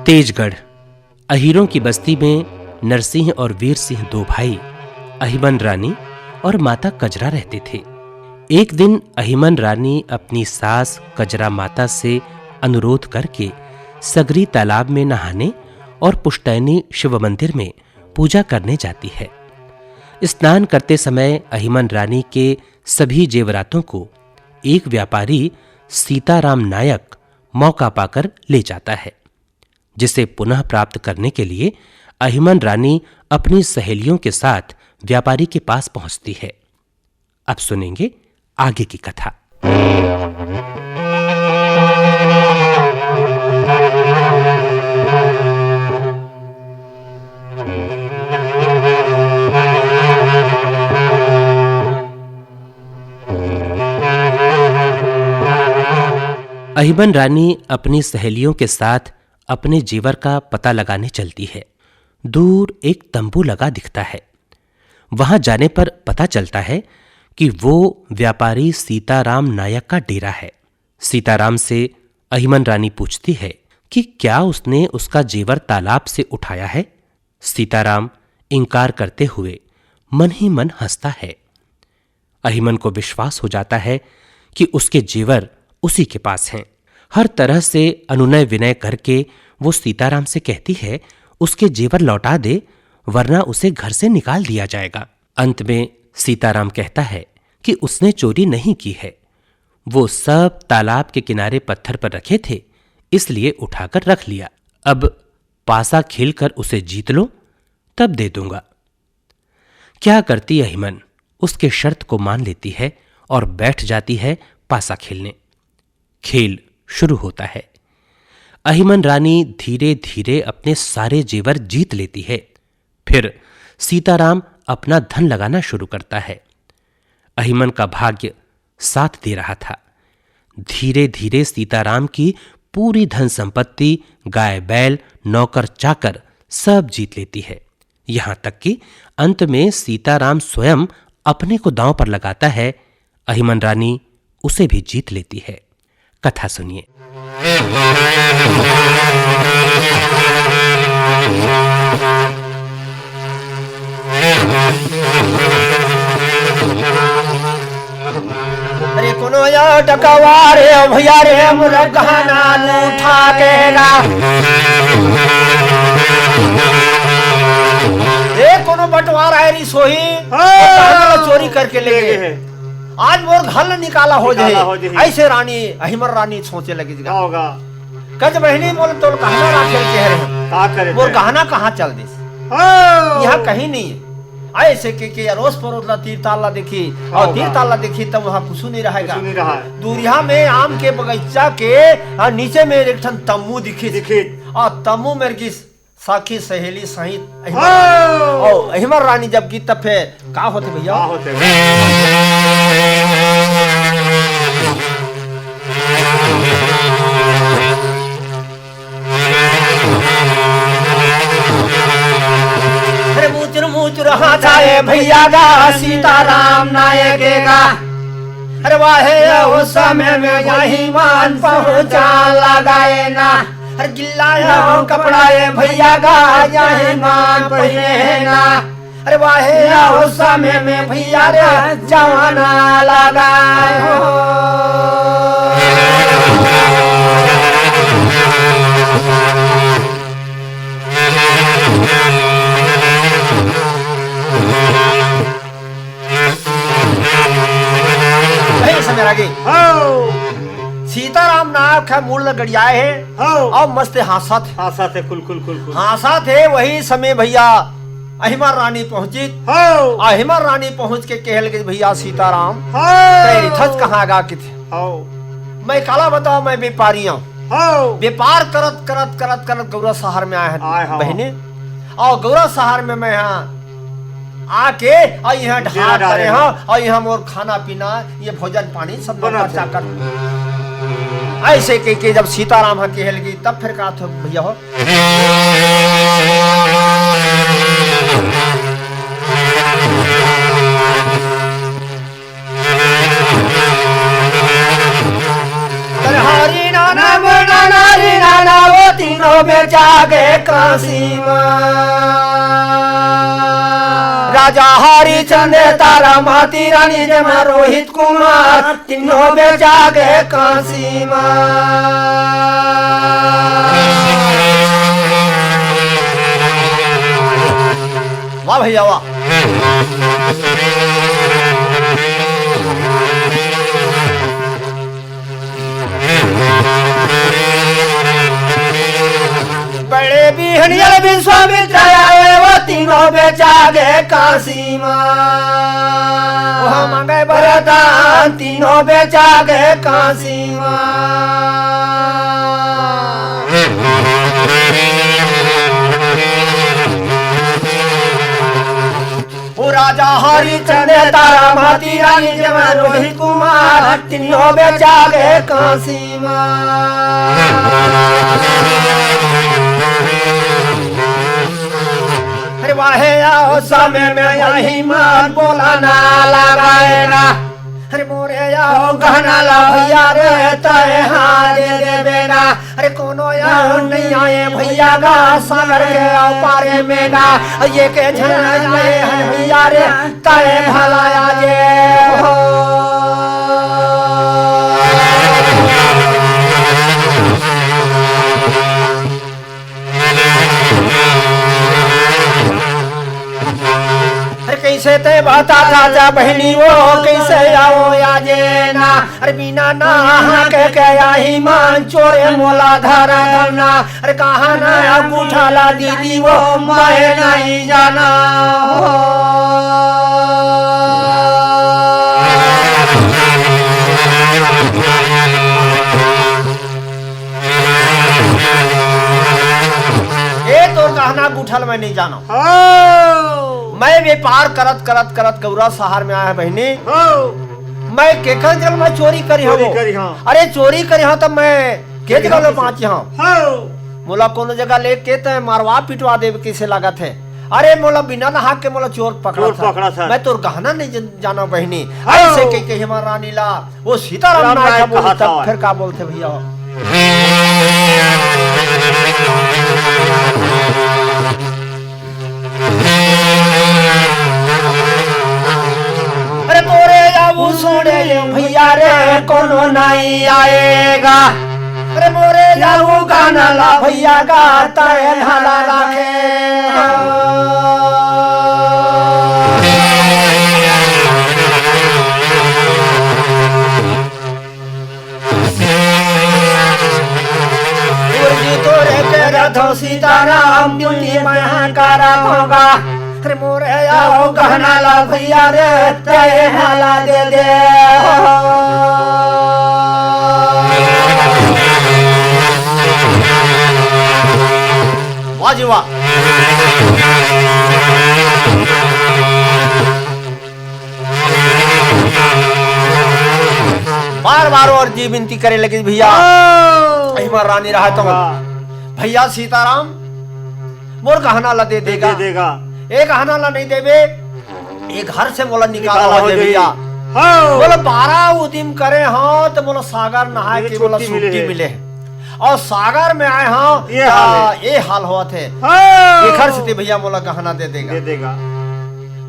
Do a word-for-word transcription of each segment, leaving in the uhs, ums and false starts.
तेजगढ़। अहीरों की बस्ती में नरसिंह और वीर सिंह दो भाई, अहिमन रानी और माता कजरा रहते थे। एक दिन अहिमन रानी अपनी सास कजरा माता से अनुरोध करके सगरी तालाब में नहाने और पुश्तैनी शिव मंदिर में पूजा करने जाती है। स्नान करते समय अहिमन रानी के सभी जेवरातों को एक व्यापारी सीताराम नायक मौका पाकर ले जाता है, जिसे पुनः प्राप्त करने के लिए अहिमन रानी अपनी सहेलियों के साथ व्यापारी के पास पहुंचती है। अब सुनेंगे आगे की कथा। अहिमन रानी अपनी सहेलियों के साथ अपने जेवर का पता लगाने चलती है। दूर एक तंबू लगा दिखता है। वहां जाने पर पता चलता है कि वो व्यापारी सीताराम नायक का डेरा है। सीताराम से अहिमन रानी पूछती है कि क्या उसने उसका जेवर तालाब से उठाया है। सीताराम इनकार करते हुए मन ही मन हंसता है। अहिमन को विश्वास हो जाता है कि उसके जेवर उसी के पास हैं। हर तरह से अनुनय विनय करके वो सीताराम से कहती है, "उसके जेवर लौटा दे, वरना उसे घर से निकाल दिया जाएगा।" अंत में सीताराम कहता है कि उसने चोरी नहीं की है, वो सब तालाब के किनारे पत्थर पर रखे थे, इसलिए उठाकर रख लिया। अब पासा खेलकर उसे जीत लो, तब दे दूंगा। क्या करती अहिमन, उसके शर्त को मान लेती है और बैठ जाती है पासा खेलने। खेल शुरू होता है। अहिमन रानी धीरे धीरे अपने सारे जेवर जीत लेती है। फिर सीताराम अपना धन लगाना शुरू करता है। अहिमन का भाग्य साथ दे रहा था। धीरे धीरे सीताराम की पूरी धन संपत्ति, गाय बैल, नौकर चाकर सब जीत लेती है। यहां तक कि अंत में सीताराम स्वयं अपने को दांव पर लगाता है। अहिमन रानी उसे भी जीत लेती है। कथा सुनिए। अरे कोनो या डकवा रे भैया रे, मोर गहना लूटा के गा। ए कोनो बंटवारा आय रिहिस होही, हाँ। अउ गहना ला चोरी करके ले गे। आज मोर घर ले निकाला हो जाही। अइसे रानी, अहिमर रानी सोचे लगिस गा। कज बहिनी मोला तोर गहना राखे ल कहे रहेंव। मोर गहना कहाँ चल दिस? हाँ। इहाँ कहीं नइ हे। अइसे कहिके अरोस परोस ला तीर ताल ला देखही, अउ तीर ताल ला देखही तब उहाँ कुछु नइ रहय गा। दूरिहा में आम के बगइचा के, अउ नीचे में एक ठन तम्बू दिखिस। अउ तम्बू में गिस सखी सहेली सहित अहिमर रानी। अउ अहिमर रानी जब गिस तब फेर का होथे भैया? अरे मुचुर मुचुर हाँचा ए भैया गा, सीताराम नायक गा। अरे वाहे ओ समय में यही मान पहुँचा लगाए ना। अरे गिल्ला हो कपड़ा ए भैया गा, यही मान पहिने ना। अरे वाहे ओ समय में भैया रे जवाना लगाए हो। सीताराम नायक ह मूड़ ल गड़ियाए हे। अउ मस्त हाँसत हे। हाँसत हे, वही समय भैया अहिमर रानी पहुंचिस। अहिमर रानी पहुंच के कहे लगिस, भैया सीताराम, तैं रिथस कहाँ गा किथे? मैं काला बतावंव, मैं बेपारी अंव। बेपार करत करत करत करत गौरा सहर में आए हंव बहिनी। अउ गौरा सहर में मैं हा आके अउ इहाँ ढार करे हंव अउ इहाँ मोर खाना पीना, ये भोजन पानी सब नौकर चाकर। अइसे कहिके जब सीताराम ह कहे लगिस तब फेर का होथे भैया हो। बेचा गे काशी मा। राजा हरिचंद, तारा माती रानी, जेमा रोहित कुमार, तीनों बेचा गे काशी मा। वाह भैया वाह। बड़े बिहनिया विश्वामित्र आए, वो तीनों बेचा गे काशी मा। वहाँ मांगे वरदान, तीनों बेचा गे काशी मा। ओ राजा हरिचंद, तारा माती रानी, जेमा रोहित कुमार, तीनों बेचा गे काशी मा। अरे वाहे आओ समय में यही मान बोला ना लगाए ना। अरे मोरे आओ गहना ला भैया रे, तय हाँ दे देबे ना। अरे कोनो यार नहीं आए भैया गा सागर के आओ पारे में ना। ये के झन आए हैं भैया रे, तय भला आ जे हो। अरे कैसे ते बता राजा बहनी वो, कैसे आओ आजे ना। अरे बिना ना के के आही मान चोरे मोला धरा ना। अरे कहाँ ना अंगूठा ला दीदी वो, मैं नहीं जाना हो। ए तोर गहना गुठल मैं नहीं जानो। हो। मैं व्यापार करत करत करत गौरा शहर में आया है बहिनी। हो। मैं केकर जल में चोरी करी हूँ? चोरी करी हूँ। अरे चोरी करी हूँ तो मैं के चोरी जल में करी हूँ? बाँची हूँ? हो। मोला कोनो जगह लेके तय मारवा पिटवा देवे कैसे लागत है। अरे मोला बिना नहा के मोला चोर पकड़ा चोर था। पकड़ा था। मैं तोर गहना नहीं जन-, जाना बहिनी। हो। ऐसे कह के हमार रानी ला वो सीताराम राम नायक नायक बोली, कहा तब था। फिर का बोलते भैया? अरे तोरे जाबू सोड़े भैया रे, कोनो नहीं आएगा। अरे मोरे जाबू गाना ला भैया गा, तय ढाला लागे। गुरुजी तोरे के रथो सीताराम, बिनती मैं करत होगा। अरे मोरे आओ गहना ला भैया रे, तय हाला दे दे। वाह जी वाह। बार बार और जी विनती करे लगी भैया। हाँ। अहिमा रानी रहा तो हाँ। भैया सीताराम मोर गहना ला दे दे देगा। दे देगा। ए गहना ला नहीं देबे, ए घर से मोला निकाल निकाल हो हो जाए जाए। भैया। हाँ। बोले बारह उदिम करे हो तो मोला सागर नहाए के मोला छुट्टी मिले। और सागर में आए हो ये हाल है। ये हाल होत है। हाँ। एखर सेती भैया मोला गहना दे देगा। दे देगा।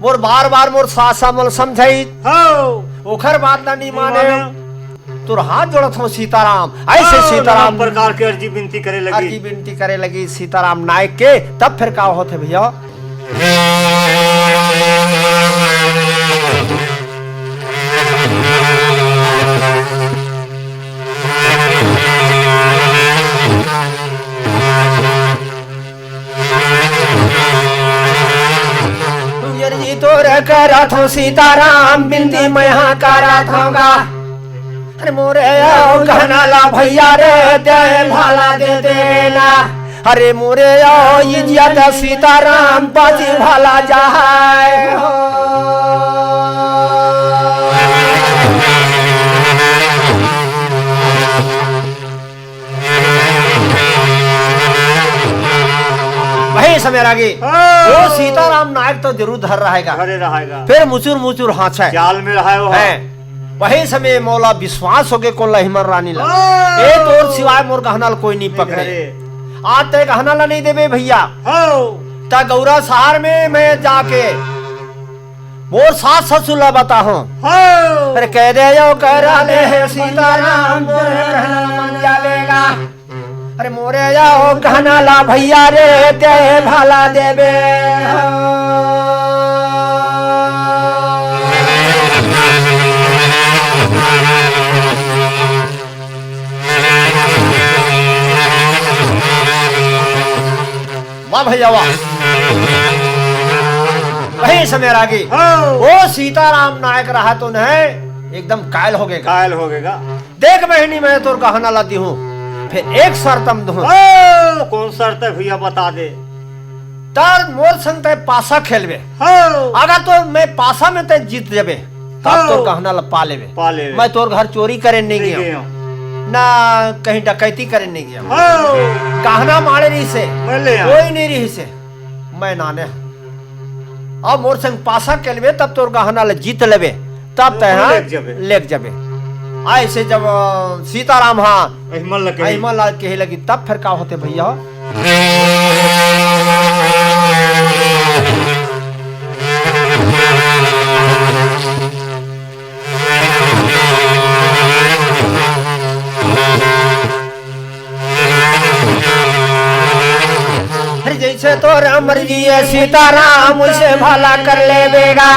मोर बार बार मोर सासा मोला समझाई। हाँ। ओखर बात ना नहीं माने। माने। तोर हाथ जोड़त हो सीताराम, ऐसे हाँ, सीताराम नाना प्रकार के अर्जी विनती करे लगी। अर्जी विनती करे लगी सीताराम नायक के, तब फिर का होत है भैया? गुरुजी तोरे करत हूँ सीताराम, बिनती मैं हाँ करत हूँ गा। अरे मोरे आओ गहना ला भैया रे, दे भाला दे देना। अरे मोरे आओ इज्जत सीताराम, बाजी भाला जाए हो। वही समय रागी। हाँ। वो सीताराम नायक तो जरूर धर रहेगा। घरे रहेगा। फिर मुचुर मुचुर हाँचा है। जाल में रहा है वो। हैं। वही समय मोला विश्वास हो गए कोन ला हिमर रानी ला। हाँ। ए तोर सिवाय मोर गहना ला कोई नहीं नहीं पकड़े। घरे। आज तैं गहना ला नहीं देबे भइया। हो। त गौरा शहर में मैं जाके मोर सास ससुर ला बताहूं। हो। अरे कह दे यो करा ले हे सीताराम, मोर कहना ला मान जाबे गा। अरे मोरे यो कहना ला भइया रे, तैं भाला देबे। वाह भइया वाह। वही समय रागी। हाँ। वो सीताराम नायक रहा तो नहीं, एकदम कायल हो गए। कायल हो गएगा। देख बहिनी, मैं तोर गहना ला दिहूं, फिर एक शर्त म दूहूं। ओ, कौन शर्त है भइया, बता दे। त मोर संग तैं पासा खेलबे। हाँ। अगर तो मैं पासा में तैं जीत जाबे, तब हाँ। तोर गहना ला पा लेबे। पा लेबे। मैं तोर घर चोरी करे नहीं नहीं गया। गया। ना कहीं डकैती करे नहीं गया। हाँ। गहना मारे रहिसे। मैं ले आया। कोई नहीं रहिसे। मैं नाने हूं। अब मोर संग पासा खेलबे, तब तोर गहना ला जीत लेबे, तब तैं तू हाँ लेके जाबे। लेके जाबे। ऐसे जब, अ, सीताराम हाँ अहिमन ला कहे। अहिमन ला कहे लगी, तब फिर का होथे भइया? अरे जैसे तोर मर्जी है सीताराम, उसे भाला कर लेबे गा।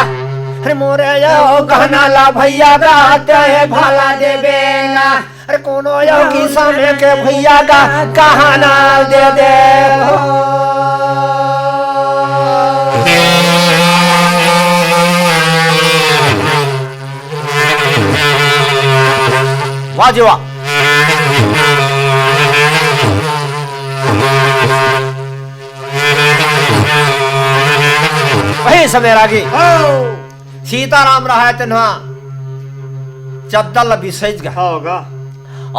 अरे मोरे यो गहना ला भइया गा, तैं भाला देबे गा। अरे कोनो यो किसान के भइया गा, गहना दे दे। वाह जी वाह। वही समय रागी। हाँ। सीताराम रहा है तेनहा चद्दर ला बिसैज गा। हाँ, गा।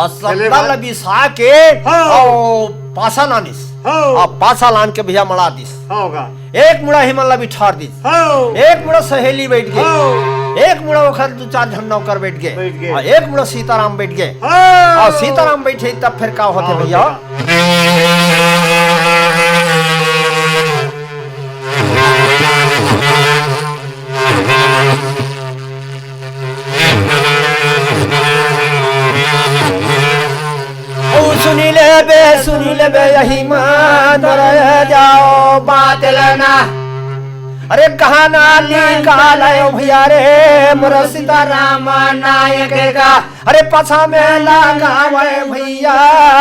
अउ चले चद्दर भाई। ला बिसा के हाँ। अउ पासा लानिस। हाँ। अउ पासा लान के भइया मड़ा दिस। हाँ, गा। एक मुड़ा अहिमन ला बिठार दिस। हाँ। एक मुड़ा सहेली बैठ गे। हाँ। एक मुड़ा ओखर दू चार झन नौकर बैठ गे। बैठ गे। अउ एक मुड़ा सीताराम बैठ गे। हाँ। अउ सीताराम बैठे तब फिर का होथे हाँ, भइया? होथे। ओ सुनी लेबे, सुनी लेबे, अहिमन रह जाओ बात लेना। अरे गहना निकाल भइया रे, मोर सीताराम नायक गा। अरे पासा में लगावे भइया,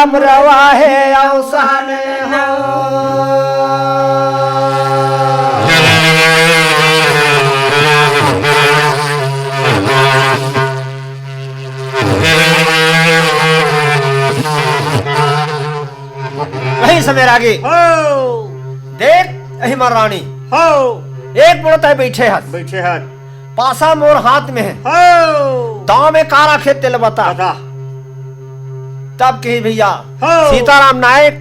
मोर वाहे अवसान हो। वही समय रागी। हो। देख, अहिमन रानी। हो। एक मुड़ा तैं बैठे हस। बैठे हस। पासा मोर हाथ में है। हो। दांव में का राखे तेला बता। बता। तब कही भइया, हो। सीताराम नायक,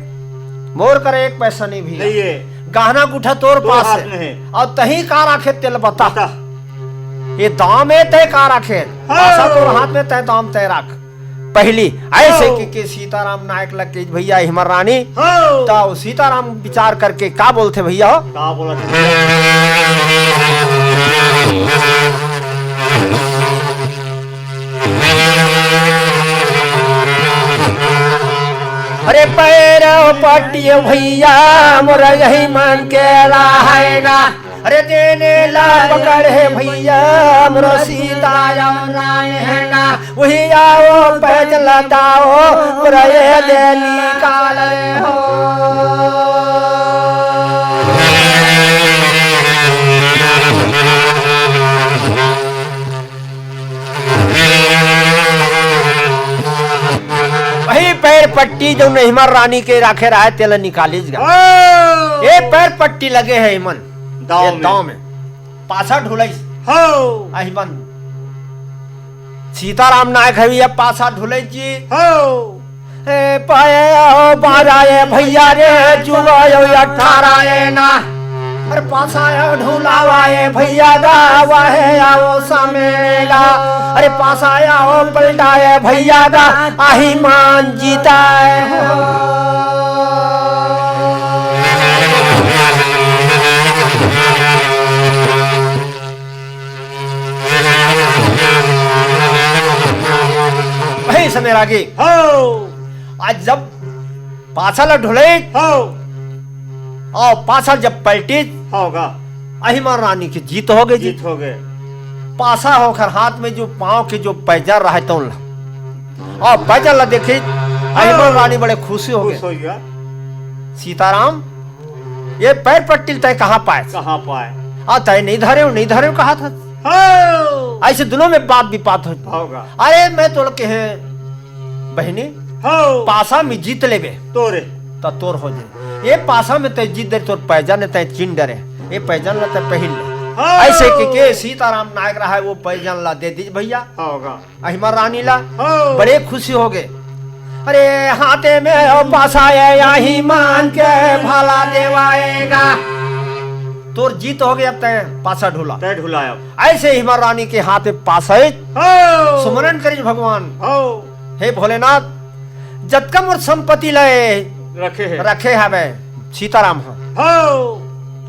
मोर करा एक पैसा नहीं भइया। नहीं है। गहना गुठा तोर तोर पास हाथ है। में है। अउ तहीं का राखे तेला बता। बता। ये दांव में तैं का राखे? हो। पासा तोर हाथ में, तैं दांव में तैं राख। पहली ऐसे हो। के, के सीताराम नायक लग के भइया अहिमन रानी। हो। त सीताराम विचार करके का बोलथे भइया हो? का बोलथे? अरे पैर पट्टी भइया मोर अहिमन के राहै ना। अरे देने ला पकड़ हे भइया, मोर सीता अउ राम हे ना। वही आओ पैदल ताओ, मोर ये दे निकाल हो। वही पैर पट्टी जो अहिमन रानी के राखे रहा है, तेला निकालिस गा। ओ। ये पैर पट्टी लगे है अहिमन। दांव ये में। दांव में। पासा ढुलइस। हो। अहिमन। सीताराम नायक हवी अब पासा ढुलइस जी। हो। ए पाए आओ बारह ए भइया रे, जुआ यो अठारह ए ना। अरे पासा आओ ढुलावा ए भइया गा, वाहे आओ समेगा। अरे पासा आओ पलटा ए भइया गा, अहिमन जीता ए हो। समय रागी। हो। आज जब पाछा ला ढुलई। हो। अउ पाछा जब पलटिस। हो गा। अहिमा रानी के जीत हो गे जी। जीत हो गे। पाछा ओखर हाथ में जो पाँव के जो पैजन रहे तौन ला। अउ पैजन ला देखिस, अहिमा रानी बड़े खुशी हो गे। खुश हो गया। सीताराम, ये पैर पट्टी तैं कहाँ पाए? कहाँ पाए? आ, तैं नहीं धरे हो, नहीं धरे हो कहा था। हो। ऐसे दोनों में बात विपात हो। होगा। अरे, मैं तोड़ के है बहिनी, हो। पासा में जीत लेबे, तोरे। त तोर हो जाए। ये पासा में तैं जीत दे, तोर पैजन तैं चिन डरे, ये पैजन ला तैं पहिन ले। हो। ऐसे के, के सीताराम नायक रहा है, वो पैजन ला दे दीज भैया। होगा। अहिमा रानी ला हो। बड़े खुशी हो गे। अरे, हाथे में ओ पासा ए, अहिमान के भला देवाएगा। तोर जीत हो गे, अब तैं पासा ढुला। तैं ढुलाया। ऐसे अहिमा रानी के हाथ में पासा ए, हो। सुमरन करिस भगवान। हो। हे भोलेनाथ, जतका मोर संपत्ति लए रखे हे। रखे हवे सीताराम ह। हो।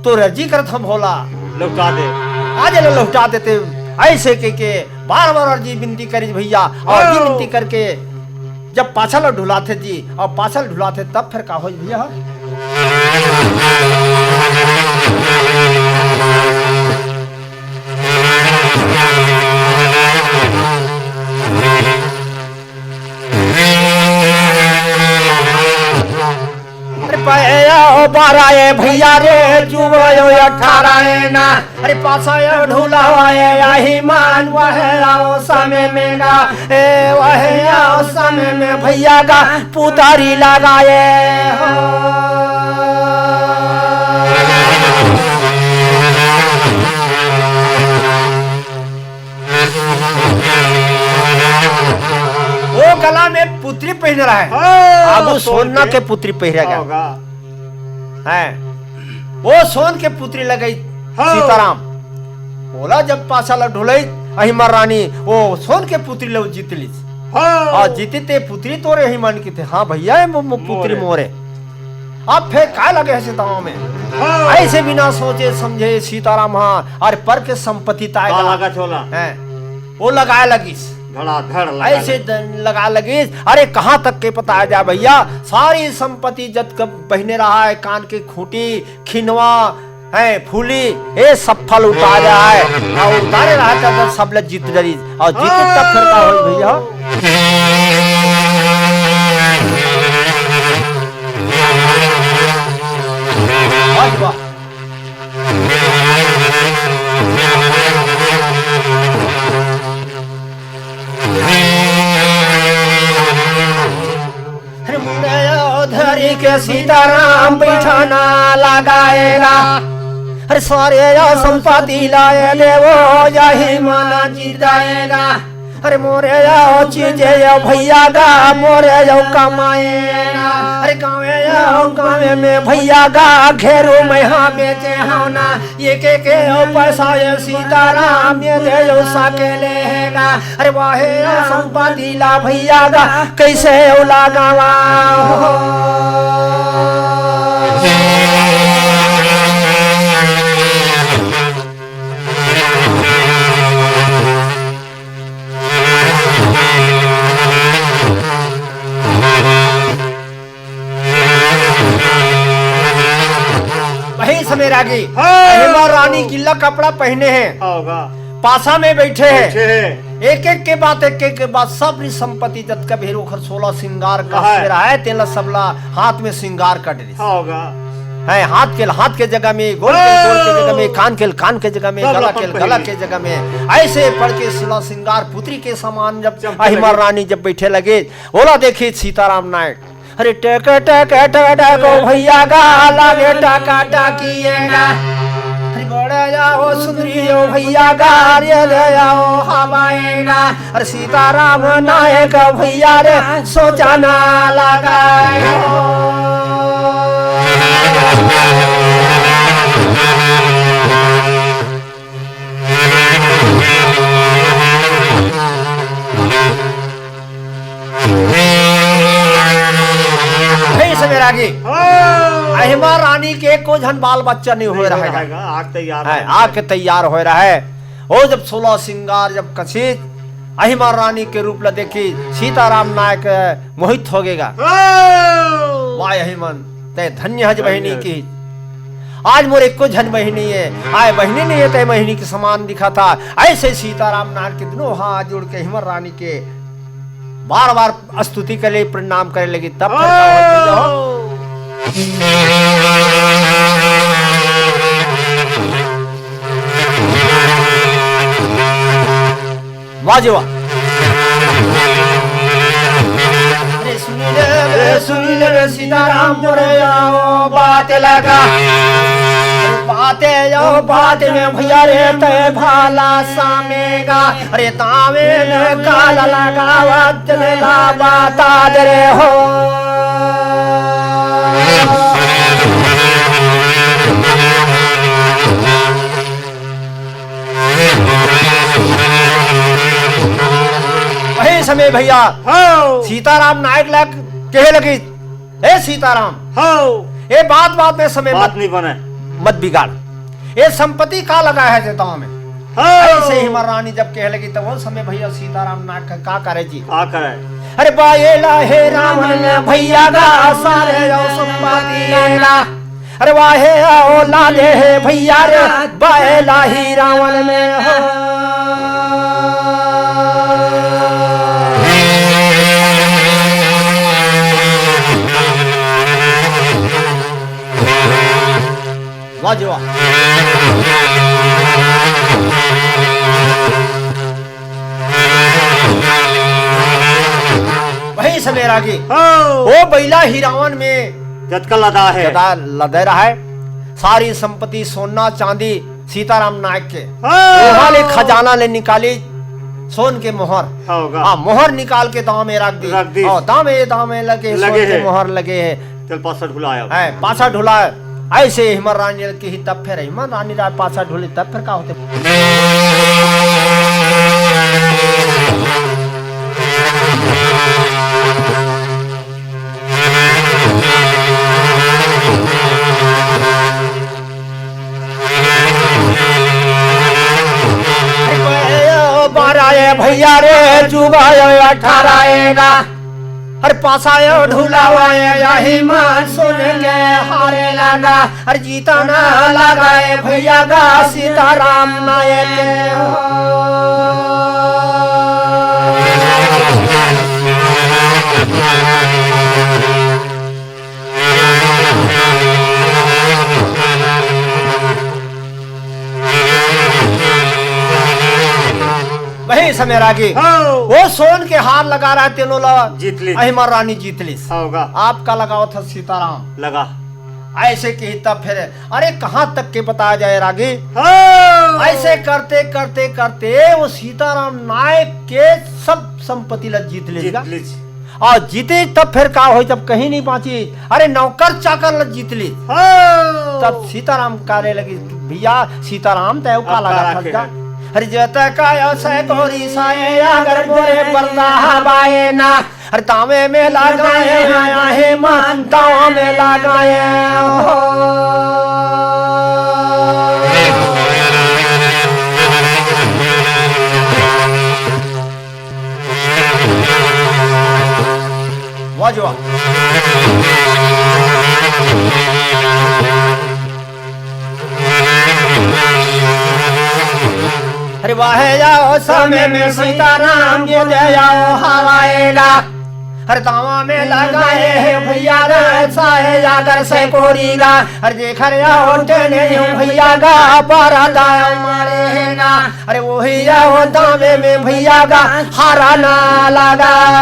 तोर अर्जी करत हँव भोला। लौटा दे। आज ल लौटा देते। ऐसे के, के बार-बार अर्जी विनती करिस भैया, अउ अर्जी हो। विनती करके जब पाछा ल ढुलाथे जी, अउ पाछा ल ढुलाथे तब फेर का होइस भैया? अरे पायो बारह ए भैया रे, जुआयो अठारह ए ना। अरे पासा ए ढुलावा ए, अहिमान वह आओ समय में ना। ए वह आओ समय में भैया गा पुतारी लगाए हो। वो गला में पुतरी पहिने रहे। हाँ, आगू सोन सोना के। के पुतरी पहिरे गा। होगा। हैं। वो सोन के पुतरी लगई हाँ। सीताराम। ओला जब पासा ला ढुलई, अहिमा रानी, वो सोन के पुतरी ला जीत लीस। हाँ। हाँ, जीती ते पुतरी तोरे अहिमान की थे। हाँ भैया, ये मो-, मो-, पुतरी मोरे। मोरे। अब फेर काय लगे हे सीताराम में? हाँ। ऐसे बिना सोचे समझे सीताराम हाँ, अरे पर के संपत्ति ताय का गा। लगा छोला। हैं। वो लगाए लगिस। धड़ाधड़ लगा ऐसे लगिस। द-, लगा लगिस। अरे कहाँ तक के पता आ जाए भैया, सारी संपत्ति जतका पहिने रहा है, कान के खूंटी, खिनवा, हैं, फूली, ये सब फल उतार रहा है। अउ उतारे रहा था, तब सब ल जीत डरिस। अउ जीत तब फेर का होई भैया? वाह, वाह। अरे मुंडया धरी के सीताराम बैठाना लगाएगा। अरे सारे या संपत्ति लाए देवो, यही माना जीत जाएगा। अरे मोरे या चीजे या भैया गा, मोरे या कमाएगा। अरे गाँवे या गाँवे में भैया गा, घेरू में हाँ बेचे हाँ ना। ये के के ओ पैसा ये सीताराम, ये दे यो साके लेगा। अरे वाहे या संपत्ति ला भैया गा, कैसे ओ लगावा हो। वही समय रागी, हाँ। अहिमा रानी गिल्ला कपड़ा पहिने हे, होगा। पासा में बैठे हे। बैठे हे। एक एक के बाद, एक एक के बाद सब री संपत्ति जतका भी ओखर सोलह सिंगार का हाँ। से रहा है, तेला सबला हाथ में सिंगार कर डरिस। होगा। हैं, हाथ के ल हाथ के जगह में, गोड़ के ल गोड़ के जगह में, कान के ल कान के जगह में, सब गला के ल गला के जगह में, ऐसे पड़ के सोलह सिंगार पुतरी के समान जब चमके अहिमा लगे। रानी जब बैठे लगे, ओला देखिस सीताराम नायक। अरे टक टक टक टक ओ भैया गा लागे टका टकिएगा। अरे बड़ा जाओ सुंदरी ओ भैया गा रे ले आओ हवाएगा। अरे सीताराम नायक भैया रे सोचा ना लगाए हो। हे समय रागी। हाँ। अहिमा रानी के एको झन बाल बच्चा नहीं होए रहेगा। आग तैयार है, होए आग रहेगा। के तैयार होए रहे। ओ जब सोलह सिंगार जब कछित, अहिमर रानी के रूप ला देखी सीताराम नायक मोहित हो गेगा। हाँ। वाह अहिमन, तै धन्य हज बहिनी की। आज मोर एको झन बहिनी हे, आय बहिनी नहीं हे, तै बहिनी के समान दिखा था। ऐसे सीताराम नायक के दोनों हाथ जोड़ के अहिमर रानी के बार बार स्तुति करे, प्रणाम करे लगी, तब फिर का होत भैया हो? वाह जी वाह। अरे सुन ले, अरे सुन ले, अरे सीताराम मोरे आओ, बात लगा। बात आओ, बात में भैया रे, तै भाला सामेगा। अरे तावे न काल लगावत न ला बता दे रे हो। वही समय भैया हाँ। सीताराम नायक ला कहे लगी, "ए सीताराम, हाँ। ए बात बात में समय बात मत, नहीं बने। मत बिगाड़। ए संपत्ति का लगा है जे दाव में?" हाँ। ऐसे ही हमार रानी जब कहे लगी, तब वो समय भैया सीताराम नायक का, का करे जी? का करे? अरे बाएला हे रावण में भैया गा सारे यो संपत्ति ना। अरे वाहे औलादे हे भैया रे, बाएला ही रावण में हो। वाह जी वाह। वही समय रागी। हाँ। ओ बैला ही रावण में जतका लदा है। जदा लदे रहा है। सारी संपत्ति सोना चांदी सीताराम नायक के। हाँ। वहाँ ले खजाना ले निकाली सोन के मोहर। हाँ, होगा। हाँ, मोहर निकाल के दाव में रख दी। रख दी। हाँ, दाव में, दाव में लगे लगे सोन के हैं। मोहर लगे हैं। चल पासा ढुलाया। हैं, पासा ढुलाया। ऐसे हिमर रानी के ही तब फिर हिमर रानी राय पासा ढुली तब फिर का होते? बारह भैया रे, चुबायो अठारह ना। हर पासायो ढुलावाए, यही मान सुन के हारे लगा। हर जीतना लगाए भैया गा सीताराम नायक। वही समय रागी। हाँ। वो सोन के हार लगा रहा है, तेनो ला जीत ली। अहिमर रानी जीत ली। हाँ, होगा। आपका लगाओ था सीताराम। लगा। ऐसे की तब फिर, अरे कहाँ तक के बताया जाए रागी? हाँ। ऐसे करते, करते, करते वो सीताराम नायक के सब संपत्ति ला जीत लेगा। जीत ली। और जीते तब फिर का होई, जब कहीं नहीं बाँची। अरे नौकर चाकर ल जीत ली। हाँ। तब सीताराम कारे लगी, "भैया सीताराम, तय का अब लगा का था रखे का?" हैं? अरे जत का ऐसे गोरी साए, अगर बोरे पर्दा हवाए ना, अरे तावे में लगाए आया है मान, तावे में लगाए हो। वाह जी वाह। अरे वाह जाओ समय में सीताराम के दे जाओ हवाएगा। हर तावा में लगाए है भैया गा, साहे जाकर से कोरीगा। हर जेखर या होते नहीं हूँ भैया गा, पारा दाया मारे है ना। अरे वही या होता में, में भैया गा हारा ना लगा।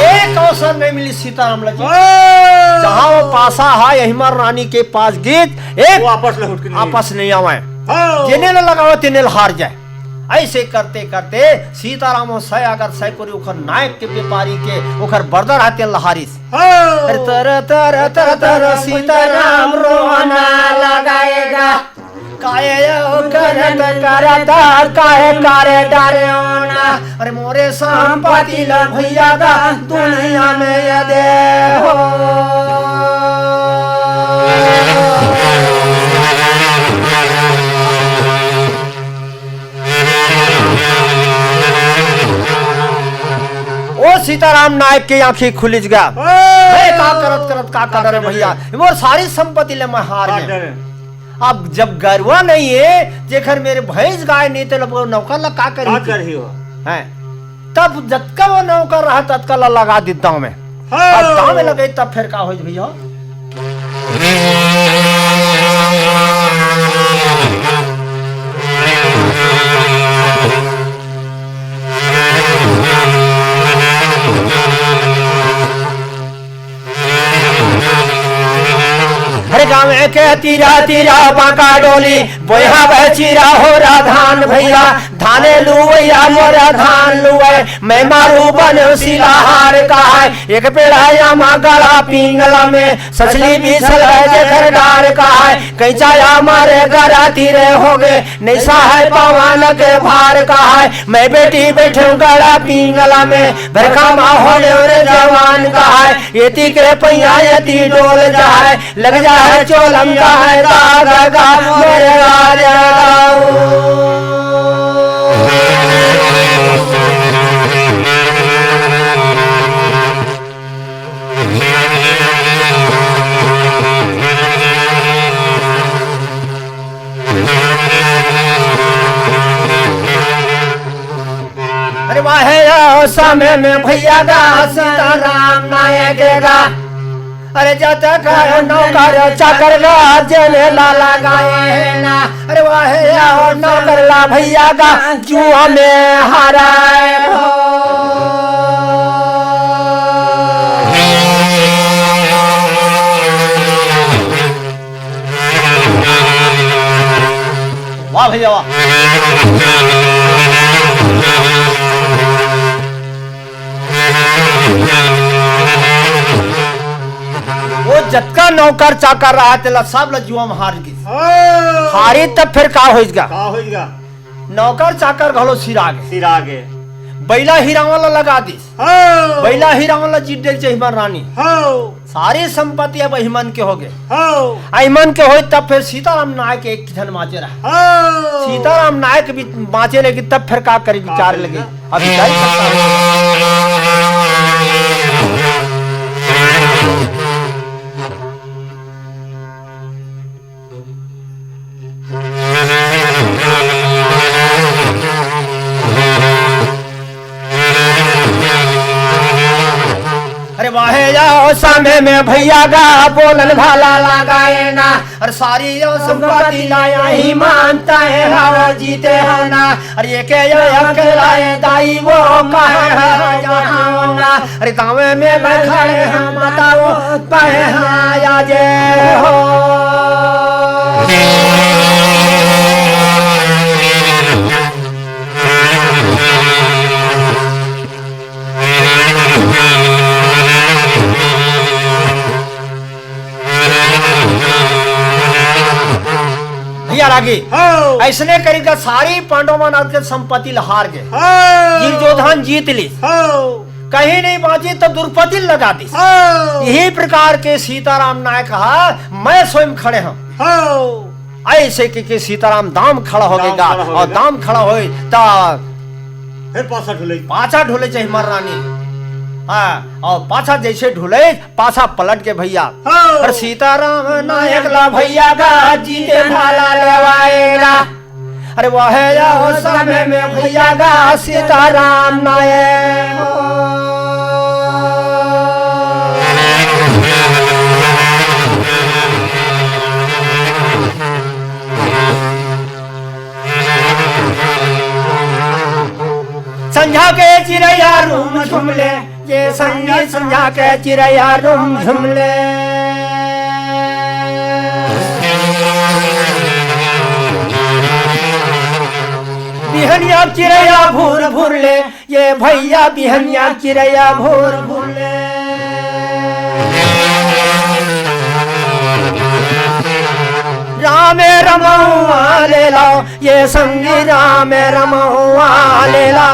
एक अवसर नहीं मिली सीताराम लगी। हाँ। जहाँ वो पासा है, यही मार रानी के पास गीत, एक वो आपस लहुट के नहीं। आपस नहीं आवे। हाँ। जेने ल लगावे, तेने ल हार जाए। ऐसे करते करते सीताराम और सै अगर सै कोरी ओखर नायक के व्यापारी के ओखर बरदर हाथे लहारिस। हाँ। अरे तर तर तर तर सीताराम रोवाना लगाएगा। काहे यो करत करत, काहे करे डरे हो ना? अरे मोरे संपत्ति ल भैया गा दुनिया में ये दे हो। ओ सीताराम नायक के आंखी खुलिस गा। मैं का करत करत का कर डरे भैया, मोर सारी संपत्ति ले मैं हार गे। अब जब गरवा नहीं है, जेकर मेर भैंस गाय नहीं, ते लोग नौकर ला का करही? का करही हो? हैं? तब जतका वो नौकर रहा, ततका ला लगा दी दांव में। हाँ। अब दांव में लगे, तब फिर का होइस भैया? अरे गाँव के तीरा तीरा बांका डोली, बोहा बह चीरा हो रा धान भैया, धाने लुवैया मोरा धान लुवै, मैं मारू बने सिलाहार कहाय, एक पेड़ाया मा गला पिंगला में, ससली बिछल है जेकर डार कहाय, कैचाया मारे गरा तीरे होगे, नहीं सहाय पवन के भार कहाय, मैं बेटी बैठे गला पिंगला में, भरखा मा होले रे जवान कहाय, एती के पैया एती डोल जाय, लग जाय चोलम जाय, दाग गा मोरे राजा। अरे वाहे यो समय में भैया गा सीताराम नायक गा। अरे जतका नौकर चाकर गा जेने ला लगाए है ना। अरे वाहे यो नौकर ला भैया गा जुआ में हाराए हो। वाह भैया वाह। वो जतका नौकर चाकर रहा, तेला सब ला जुआ में हार गिस। हाँ। हारी तब फिर का होइस गा? का होइस गा? नौकर चाकर घलो सिरा गे। सिरा गे। बैला हिरावन ला लगा दिस। हाँ। बैला हिरावन ला जीत डरे जहिमन रानी। हाँ। सारी संपत्ति अब अहिमन के होगे। हाँ। अहिमन के होय तब फिर सीताराम नायक एक झन बाँचे रहा। हाँ। सीताराम नायक भी बाँचे, लेकिन तब फिर का करे, का विचार करे लगे। ना? अब विचार ही करता है। अरे वाहे यो समय में भैया गा बोलन भाला लगाए ना। अरे सारी यो संपत्ति लाया ही मानता है हवा जीते हो ना। अरे ये के यो अकेला है दाई वो कहे है जहाँ ना। अरे दावे में मैं खड़े हैं बताओ पहे हाँ या जे हो। भैया रागी, हाँ। अइसने करिस गा सारी पांडव मन के संपत्ति ल हार गे। हाँ। दुर्योधन जीत लिस। हाँ। कहीं नहीं बाँचिस त द्रौपदी ल लगा दिस। हाँ। यही प्रकार के सीताराम नायक हा, मैं स्वयं खड़े हँव। हाँ। अइसे के, के सीताराम दाम खड़ा होगे गा, खड़ा होगे अउ गा। दाम खड़ा होय त फिर पाछा ढुले। पाछा ढुले जहिमन रानी। हाँ, अउ पाछा जइसे ढुले, पाछा पलट के भैया। हाँ। अरे सीताराम नायक ला भैया गा जीते भाला लेवाए ना। अरे वाहे यो समय में भैया गा सीताराम नायक। संझा के चिरैया रूम झुमले, ये संझा, संझा के चिरैया रूम झुमले। बिहनिया चिरैया भूर भूर ले, ये भैया बिहनिया चिरैया भूर भूर ले। रामे रमौआ ले ला, ये संगी रामे रमौआ ले ला।